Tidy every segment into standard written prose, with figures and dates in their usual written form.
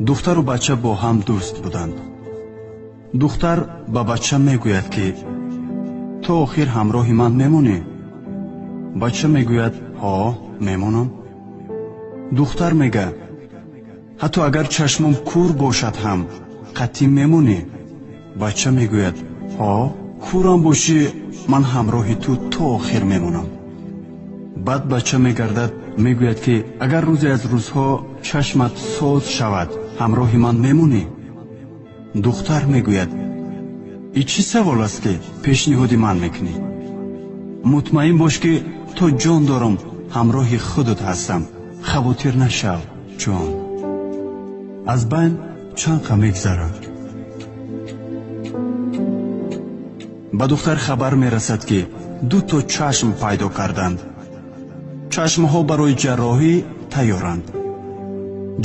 Духтару бача бо ҳам дӯст буданд. Духтар ба бача мегӯяд, ки то охир ҳамроҳи ман мемонӣ? Бача мегӯяд: ҳо, мемонам. Духтар мега: ҳатто агар чашмом кур бошад ҳам қатъӣ мемонӣ? Бача мегӯяд: ҳо, курам бошӣ, ман ҳамроҳи ту то охир мемонам. Баъд бача мегардад, мегӯяд, ки агар рӯзе аз рӯзҳо чашмат соз шавад, ҳамроҳи ман мемонӣ? Духтар мегӯяд: и чӣ савол аст, ки пешниҳоди ман мекунӣ? Мутмаин бош, ки то ҷон дорам ҳамроҳи худат ҳастам. Хавотир нашав, ҷон. Аз байн чанд қа мегзарад. Ба духтар хабар мерасад, ки ду то чашм пайдо карданд. Чашмҳо барои ҷарроҳӣ тайёранд.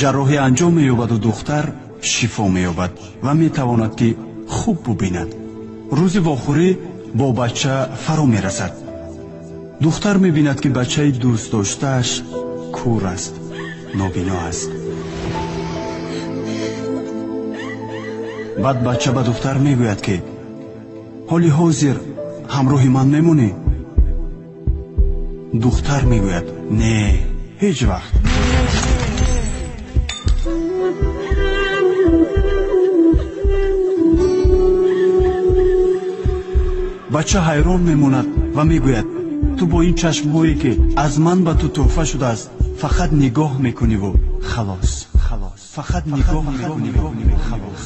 Ҷарроҳӣ анҷом меёбаду духтар шифо меёбад ва метавонад, ки хуб бубинад. Рӯзи вохӯрӣ бо бача фаро мерасад. Духтар мебинад, ки бачаи дӯстдоштааш кур аст, нобино аст. Баъд бача ба духтар мегӯяд, ки ҳоли ҳозир ҳамроҳи ман мемонӣ? Духтар мегӯяд: не, ҳеҷ вақт. Бача ҳайрон мемонад ва мегӯяд: ту бо ин чашмҳое, ки аз ман ба ту тӯҳфа шудааст, фақат нигоҳ мекуниву халос. Фақат нигоҳ мекуниву халос.